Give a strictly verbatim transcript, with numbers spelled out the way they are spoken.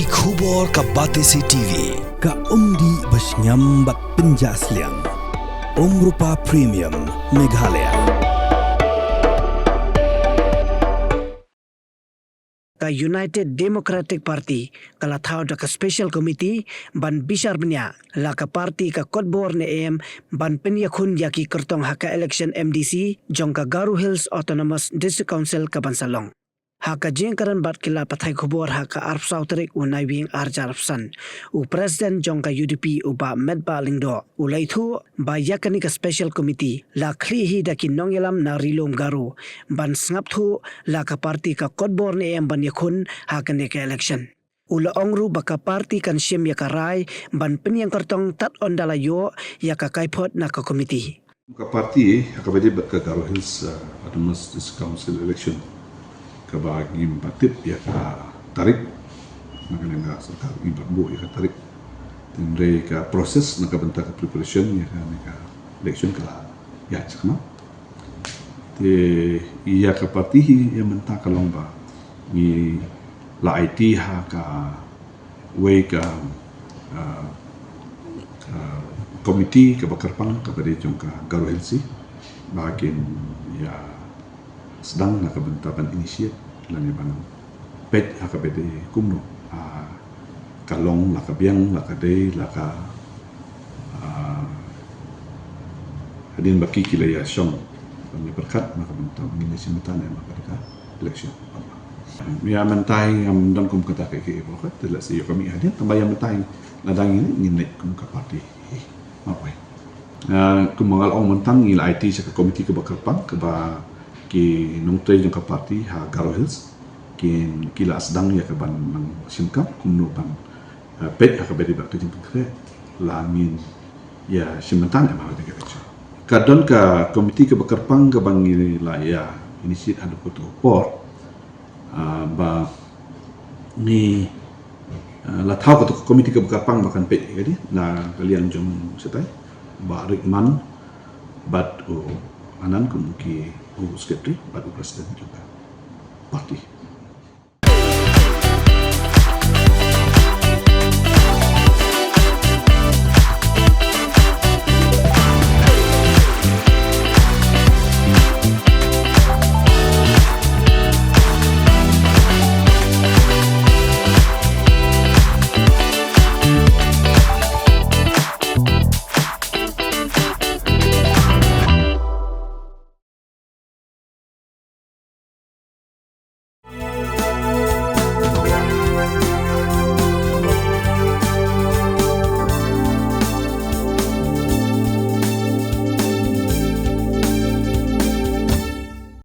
Khubor ka Batesi T V, ka umdih ba shngiam bad pynjah sliang. Umrupa Premium, Meghalaya. Ka United Democratic Party ka la thaw da ka Special Committee ban bishar bniah la ka party ka kotbor ne em ban pynïakhun ïa ki kyrtong ha ka election M D C jong ka Garo Hills Autonomous District Council ka ban sa long. Ha ka jingkren bad ki lad pathai khubor ha ka arphew saw tarik u Naiwieng arhajar arphew san, u President jong ka U D P u Bah Metbah Lyngdoh u la ïathuh ba ïa kane ka Special Committee la khlieh hi da ki nongïalam na Ri Lum Garo ban sngap thuh la ka party ka kotbor ne em ban ïakhun ha kane ka election. U la ong ruh ba ka party kan shim ïa ka rai ban pynïeng kyrtong tad haduh ba la ïoh ïa ka kaiphod na ka committee. Ka party ha kaba ïadei bad ka Garo Hills, uh, Autonomous District Council election, kaba ngim pat tip ïa ka tarik, na ka liang ka sorkar ngim pat buh ïa ka tarik. Hynrei ka process na ka bynta ka preparation ïa kane ka election ka la ïaid shakhmat. Te ïa ka party hi ïa mynta ka long ba ngi la aiti ha kawei ka, ah, ah, committee kaba kyrpang kaba dei jong ka Garo Hills ba kin ïa sdang na ka bynta ban initiate lane ban peit ha kaba dei kumno, ah, ka long la ka biang la ka dei la ka, ah, hadien ba ki ki la ïa shong ban ïa pyrkhat na ka bynta ban ïa shim bynta ne em ha ka election. Ïa mynta hi ngam don kum kata ka ki ba ka te la si ïa ka mih hadien, tangba ïa mynta hi lada ngin leit kum ka party. Mawei. Ah, kumba nga la ong mynta ngi la aiti sha ka committee kaba kyrpang kaba ki nongtrei jong ka party ha Garo Hills kin ki la sdang ïa ka ban nang shim kam kumno ban, ah, peit ha kaba dei bad ka jingpynkhreh la ngin ïa shim bynta ne em ha ka election. Ka don ka committee kaba kyrpang kaba ngi la ïa initiate haduh kato ka por, ah, ba ngi, ah, la thaw kato ka committee kaba kyrpang ba kan peit ïa ka dei na ka liang jong u Secretary Bah Rickman bad u Anand kum ki u Secretary bad u President jong ka party.